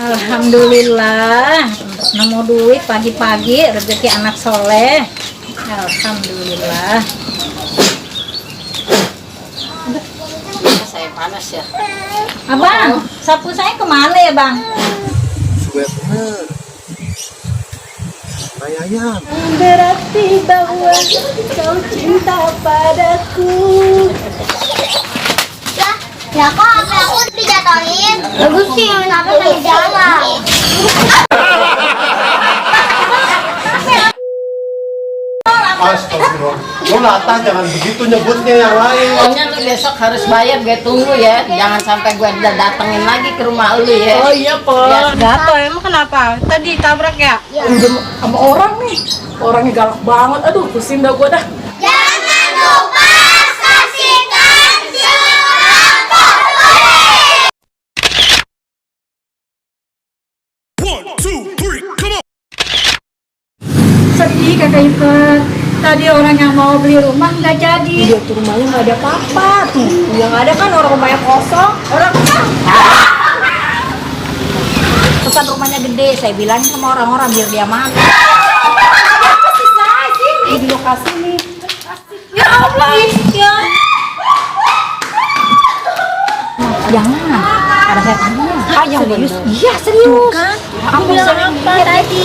Alhamdulillah nemu duit pagi-pagi, rezeki anak soleh. Alhamdulillah. Saya panas ya. Abang, sapu saya kemana ya bang? Suwe bener. Ayam. Berarti bahwa kau cinta padaku. Ya kok HP aku dijatuhin? Bagus sih, kenapa lagi jalan? Astagfirullah. Lo Nata jangan begitu nyebutnya yang lain. Pokoknya lu besok harus bayar, gue tunggu ya. Jangan sampai gue datengin lagi ke rumah lu ya. Oh iya, Po. Gato, emang kenapa? Tadi tabrak ya? Udah sama orang nih. Orangnya galak banget. Aduh, pusing dah gue dah. Jangan lupa saksikan Surah Sedih kakak Ipet. Tadi orang yang mau beli rumah nggak jadi. Dia tuh rumahnya nggak ada apa-apa tuh. Yang ada kan orang rumahnya kosong. Orang pesan rumahnya gede. Saya bilang sama orang-orang biar dia malu. Di lokasi nih. Ya Allah. Ya. Jangan. Ada saya tanya. Ah, yang serius? Iya serius. Kan? Kamu bilang apa tadi?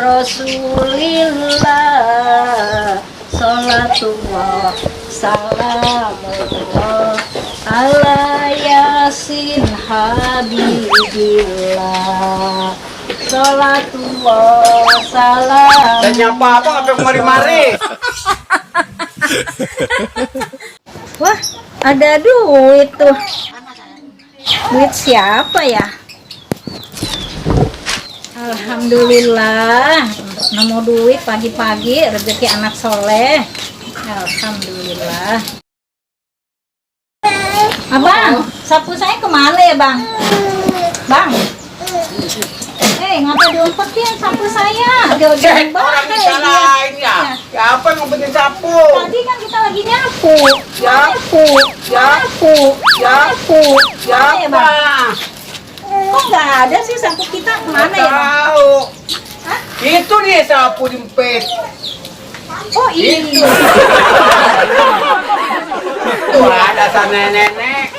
Rasulillah, salatullah, salamullah, ala yasin habibillah, salatullah, salam. Dan nyapa apa sampai kemari-mari? Wah, ada duit tuh. Duit siapa ya? Alhamdulillah nemu duit pagi-pagi, rezeki anak soleh. Alhamdulillah. Abang, sapu saya kemana ya bang? Bang, ngapa diumpetin sapu saya? Cek orang disalahin ya. Ya apa yang penting sapu? Tadi kan kita lagi nyapu. Ya. Nyapu. Ya. Nyapu. Ya. Nyapu. Ya Mana apa? Kok nggak ada sih sapu kita kemana ya bang? Tahu. Hah? Itu nih sapu jempit. Oh iya. Tuh ada sana nenek.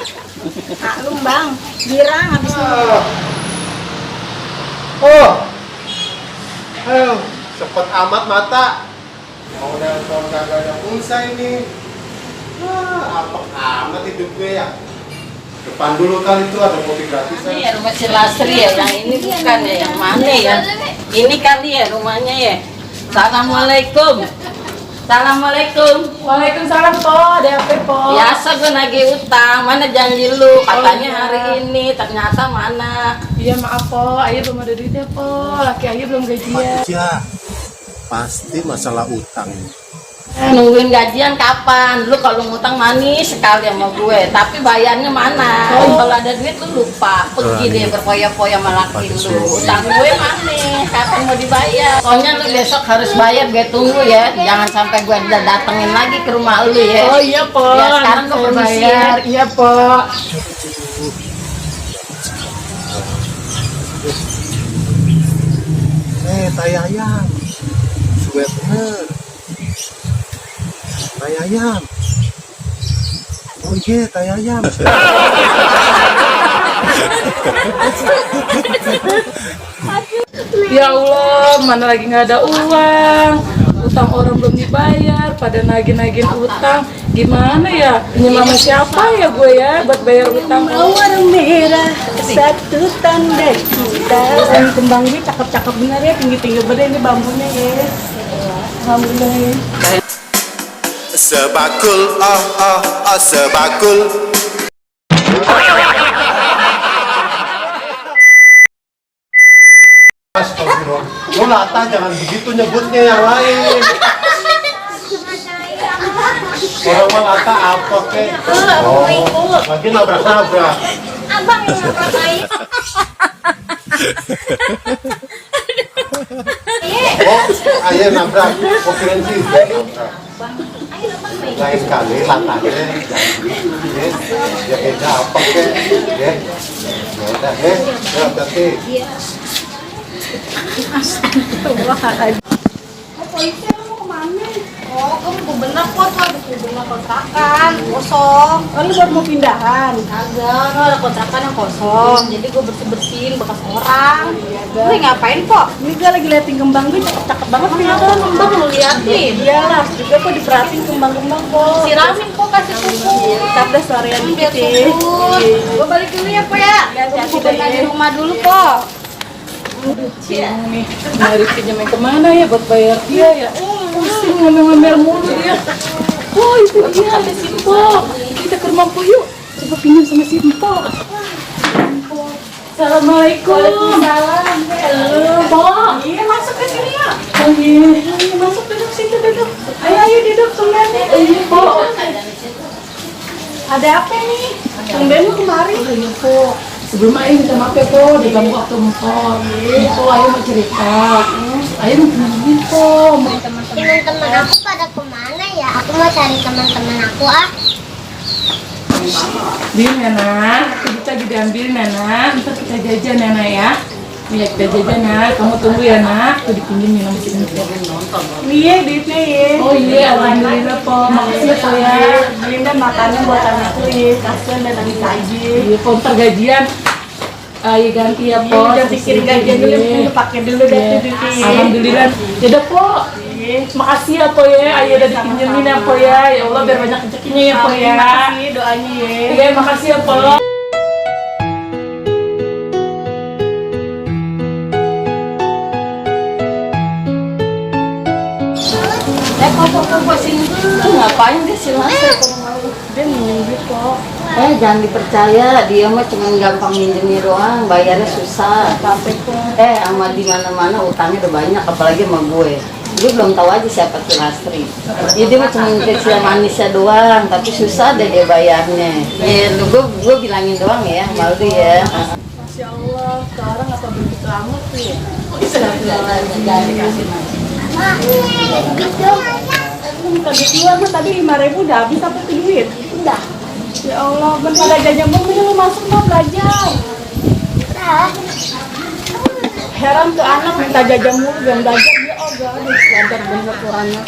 Maklum bang, girang habis ini. Oh. Ayo, cepet amat mata. Mau nelfon kagak ada pulsa ini. Apa amat hidup gue ya. Depan dulu kali itu ada kopi gratisan. Ini ya rumah si Lasri ya, yang ini bukan ya, yang mana ya? Ini kali ya rumahnya ya. Assalamualaikum. Assalamualaikum. Waalaikumsalam, Po. Ada apa, Po? Biasa gue nagih utang, mana janji lu? Katanya hari ini, ternyata mana? Iya, maaf, Po. Ayah belum ada duitnya, Po. Laki ayah belum gajian. Ya, pasti masalah utang. Nungguin gajian kapan? Lu kalau ngutang manis sekali sama gue, tapi bayarnya mana? Kalau ada duit lu lupa, pergi deh berfoya-foya sama laki lu. Utang gue mana? Kapan mau dibayar? Pokoknya lu besok harus bayar, gue tunggu ya. Jangan sampai gue datengin lagi ke rumah lu ya. Oh iya, Po. Ya sekarang gue Saya permisi bayar. ya. Iya, Po. Tayayang. Suwe bener. Tayayang. Oh iya, tayayang. Ya Allah, mana lagi nggak ada uang. Utang orang belum dibayar, pada nagih-nagih utang. Gimana ya? Pinjam sama siapa ya gue ya buat bayar utang? Mawar merah, satu tanda cinta. Dan kembang ini cakep-cakep bener ya, tinggi-tinggi bener ini bambunya ya. Alhamdulillah ya. Sebakul, sebakul. Astagfirullah. Lo Nata jangan begitu nyebutnya yang lain. Orang mah Nata apa kek? Oh, lagi nabrak-nabrak. Abang yang nabrak saya. Oh, ayo nabrak. Oh, kirain sih. Lain kali latangnya jadi ya beda apa ke ya beda ya berarti Polisi mau kemana? Oh, kamu bener kok tuh ada bener kontrakan kosong. Oh, lu baru mau pindahan? Kagak, no, ada kontrakan yang kosong. Jadi gue bersih-bersihin bekas orang. Lu ngapain kok? Ini gue lagi liatin kembang gue cakep banget nih. Kenapa kembang lu liatin? Iyalah, juga kok diperhatiin kembang-kembang kok. Siramin kok kasih pupuk. Ntar deh sorean Biar dikit ya. subur. Gue balik dulu ya, Po ya. Hati-hati Gue deh. benar di rumah dulu kok. Bingung nih, nyari pinjam yang kemana ya buat bayar dia ya? Pusing ngomel-ngomel mulu dia. Oh itu dia, ada Simpo. Kita ke rumah Po yuk. Coba pinjam sama Simpo. Assalamualaikum. Waalaikumsalam. Halo, Po. Iya, masuk ke sini ya. Oh iya. Ayo, masuk duduk situ duduk. Ayo duduk semuanya. Iya, Po. Ada apa nih? Tumben lu kemari. Iya, Po. Sebelum Ayu minta maaf ya, Po, diganggu waktu motor. Po, Ayu mau cerita. Ayu mau pinjam Po. Teman-teman aku pada kemana ya? Aku mau cari teman-teman aku ah. Din, Nana, kita lagi diambilin, Nana. Ntar kita jajan, Nana ya. Iya, kita jajan, Nana. Kamu tunggu ya, Nak. Tuh dipinjemin sama si Nita. Iya, duitnya ya. Oh iya, alhamdulillah, Po. Makasih ya, Po ya. Beliin dah makanan buat anak nih. Kasian dan nangis aja. Iya, Po, ntar gajian. Ayo ganti ya, Po. Jangan pikirin gajian dulu, lu pakai dulu deh tuh duitnya. Alhamdulillah. Yaudah, Po. Makasih ya, Po ya. Ayo udah dipinjemin ya, Po ya. Ya Allah, biar banyak rezekinya ya, Po ya. Makasih doanya ya. Iya, makasih ya, Po. Kok sini dulu. Ngapain dia sih masuk? Dia minjem duit kok. Jangan dipercaya, dia mah cuma gampang minjemnya doang, bayarnya susah. Sampai kok. Sama di mana-mana utangnya udah banyak, apalagi sama gue. Gue belum tahu aja siapa tuh Lastri. Jadi dia mah cuma kecil manisnya doang, tapi susah deh dia bayarnya. Ya, gue bilangin doang ya, malu ya. Masya Allah, sekarang apa begitu amat tuh ya? Jangan dikasih masih. Bukan duit gua, gua tadi 5.000 udah habis apa tuh duit? Udah. Ya Allah, bentar aja jajan mulu lu masuk mau belajar. Heran tuh anak minta jajan mulu dan belajar dia ogah deh belajar bener Qurannya.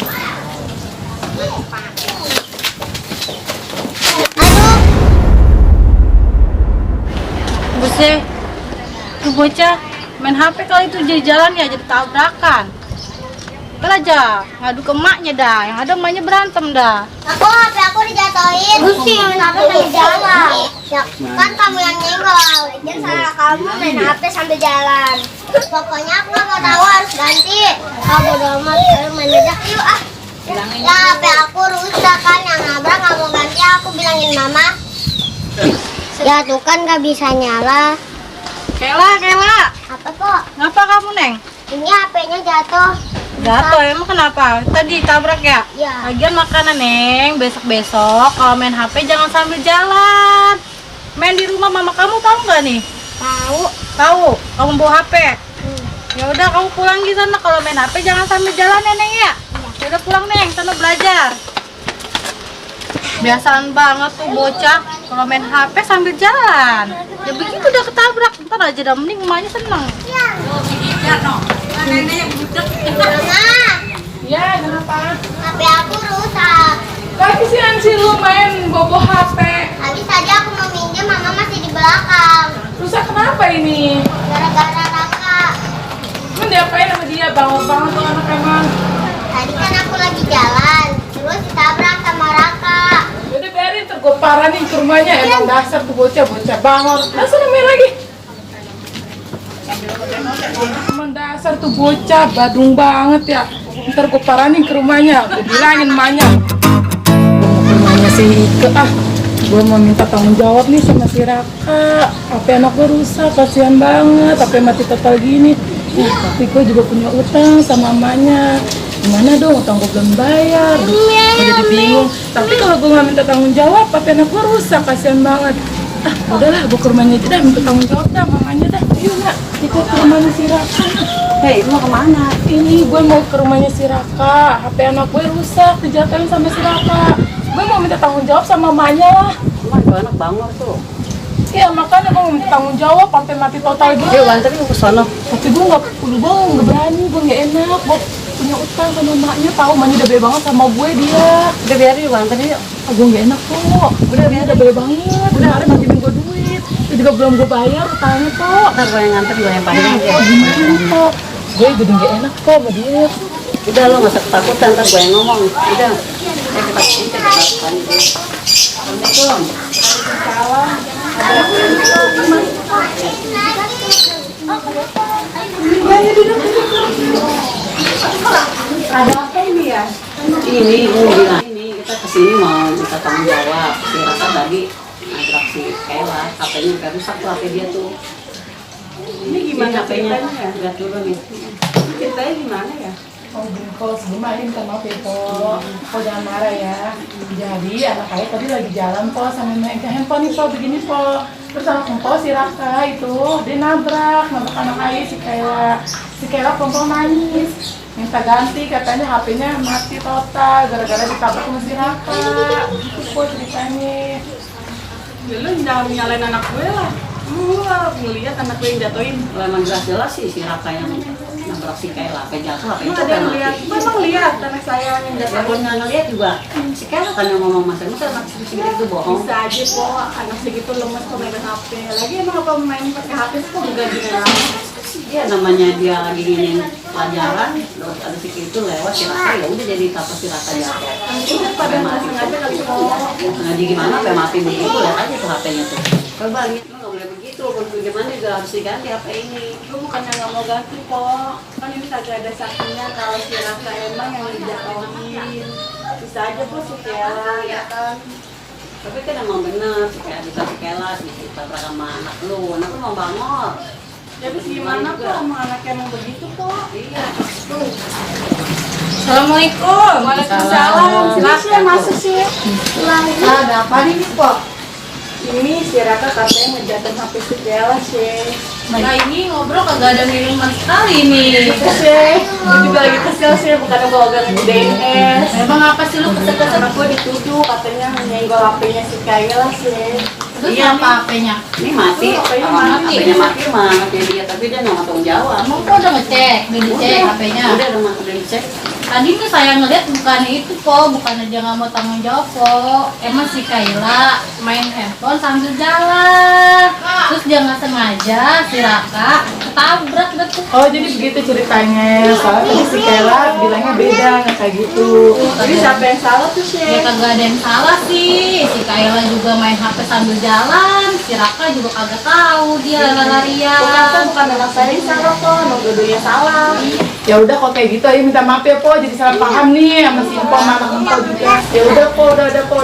Buset, tuh bocah main HP kali itu jadi jalan ya jadi tabrakan. Ntar aja ngadu ke emaknya dah, yang ada emaknya berantem dah. Aku HP aku dijatuhin. Terus sih main HP sambil jalan. Ya, kan kamu yang nyenggol. Jadi salah kamu main HP sambil jalan. Pokoknya aku nggak mau tahu harus ganti. Kamu bodo amat, ayo main aja yuk ah. Ya HP aku rusak kan yang nabrak nggak mau ganti aku bilangin mama. Ya tuh kan nggak bisa nyala. Kela, Apa kok? ngapa kamu Neng? Ini HP-nya jatuh. Jatuh emang kenapa? Tadi tabrak ya? Iya. Lagian makanan Neng, besok-besok kalau main HP jangan sambil jalan. Main di rumah mama kamu tahu nggak nih? Tahu. Tahu? Kamu bawa HP? Ya udah kamu pulang di sana kalau main HP jangan sambil jalan ya Neng ya. Ya udah pulang Neng, sana belajar. Biasaan banget tuh bocah kalau main HP sambil jalan. Ya begitu udah ketabrak, ntar aja dah mending emaknya seneng. Mama, Ya, kenapa? HP aku rusak. Tadi sih lu main bobo HP. Habis tadi aku mau minjem, mama masih di belakang. Rusak kenapa ini? Gara-gara Raka. Emang diapain sama dia? Bangor banget tuh anak emang. Tadi kan aku lagi jalan, terus ditabrak sama Raka. Udah biarin, ntar gue paranin ke rumahnya. Emang dasar tuh bocah bangor. Langsung main lagi. Emang dasar tuh bocah, badung banget ya. Ntar gue paranin ke rumahnya. Gue bilangin emaknya. Gue mau ke rumahnya si Ike ah. Gue mau minta tanggung jawab nih sama si Raka. HP anak gue rusak, kasihan banget. HP mati total gini. Tapi gue juga punya utang sama emaknya. Gimana dong, utang gue belum bayar. Gue jadi bingung. Tapi kalau gue nggak minta tanggung jawab, HP anak gue rusak, kasihan banget. Udahlah, gue ke rumahnya aja dah, minta tanggung jawab dah, mamanya dah. Ayo nak. Kita ke rumahnya si Raka. Hei, mau kemana? Ini gue mau ke rumahnya si Raka. HP anak gue rusak, dijatuhin sama si Raka. Gue mau minta tanggung jawab sama mamanya lah. Cuma itu anak bangor tuh. Iya, makanya gue mau minta tanggung jawab sampai mati total gitu. Dia anterin ke sono. Tapi gue nggak berani, gue nggak enak. Gue punya utang sama maknya, tahu maknya udah baik banget sama gue dia. Udah biarin juga anterin yuk. Gue nggak enak kok. Udah baik banget. Kemarin ngajarin gue duit. Itu juga belum gue bayar utangnya kok. Ntar gue yang nganter, gue yang bayar aja. Oh, gimana kok? Gue jadi nggak enak kok sama dia. Udah lo nggak usah ketakutan, ntar gue yang ngomong. Udah. Kita lanjut. Assalamualaikum. Ada apa ini ya? Ini gue bilang ini kita kesini mau minta tanggung jawab. Si Raka tadi nabrak si Kayla, HP-nya sampai rusak tuh HP dia tuh. Ini gimana HP-nya? Udah turun nih. Ceritanya gimana ya? Oh, Bingko, sebelumnya minta maaf ya, Po. Po jangan marah ya. Jadi, anak ayah tadi lagi jalan, Po, sambil main ke handphone nih, Po, begini, Po. Terus anak Po, si Raka itu, dia nabrak anak ayah, si Kayla pelan nangis. Minta ganti, katanya HP-nya mati total, gara-gara ditabrak sama si Raka. Gitu, Po, ceritanya. Ya lu jangan nyalain anak gue lah. Lu ngeliat anak gue yang jatuhin. Memang jelas-jelas sih si Raka yang nabrak si Kayla, sampai jatuh, apa Lu itu ada yang mati. lihat? Memang lihat anak saya yang Ya jatuhin. pun nggak ngeliat juga, si Kayla kan yang ngomong masa anak segitu itu bohong. Bisa aja kok anak segitu lemes kok main HP. Lagi emang apa main pakai HP kok enggak gini Dia namanya dia lagi ingin pelajaran, terus ada si itu lewat si Raka, ya udah jadi tapas si Raka jatuh. Itu pada nggak sengaja kali kok. Sengaja gimana, sampai mati begitu, lihat aja tuh HP-nya tuh. Coba lihat, lu nggak boleh begitu, pun gimana juga harus diganti HP ini. Lu bukannya nggak mau ganti kok. Kan ini kagak ada saksinya kalau si Raka emang yang dijatuhin. Bisa aja kok si Kayla ya kan. Tapi kan emang bener, si Kayla, si tabrak sama anak lu mau bangor. Ya terus gimana kok sama anaknya emang begitu kok. Iya, Assalamualaikum. Waalaikumsalam. Silakan masuk sih. Ada apa nih, Pok? Ini si Raka katanya ngejatuhin HP si Kayla sih. Nah, ini ngobrol kagak ada minuman sekali nih. Itu sih, gue juga lagi kesel sih, bukannya gue agak nge-DS. Emang apa sih lu kesel-kesel? Karena gue dituduh katanya nyenggol HP-nya si Kayla sih. Terus Iya, apa HP-nya? ini mati, HP-nya kalau mati. HP-nya mati mah anaknya dia, tapi dia nggak mau tanggung jawab. Emang kok udah ngecek? Udah dicek HP-nya? Udah dicek. Tadi nih saya ngeliat bukan itu, Po. Bukannya dia nggak mau tanggung jawab, Po. Emang si Kayla main handphone sambil jalan. Terus dia nggak sengaja, si Raka ketabrak betul. Oh, jadi begitu ceritanya. Soalnya tadi si Kayla bilangnya beda, nggak kayak gitu. Jadi siapa yang salah tuh sih? Ya kagak ada yang salah sih. Si Kayla juga main HP sambil jalan. Si Raka juga kagak tahu dia lari-larian. Bukan anak saya yang salah kok, dua-duanya salah. Ya udah kok kayak gitu, ayo minta maaf ya, Po. Jadi salah paham nih sama si Empok, sama anak Empok juga. Ya udah, Po,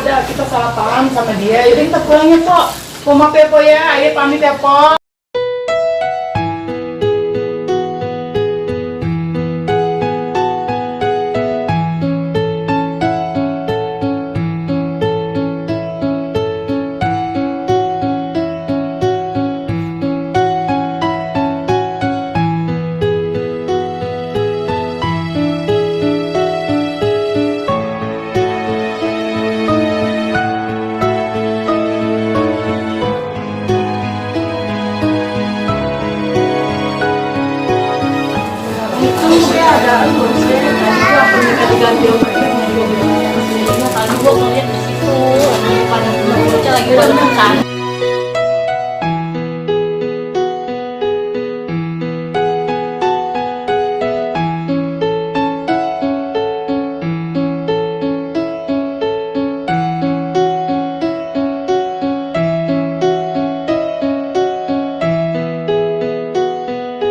udah kita salah paham sama dia. Yaudah kita pulang ya, Po. Po, maaf ya, Po ya. Ayo pamit ya, Po. Tadi gua ngeliat di situ, pada bocah lagi bangun kan.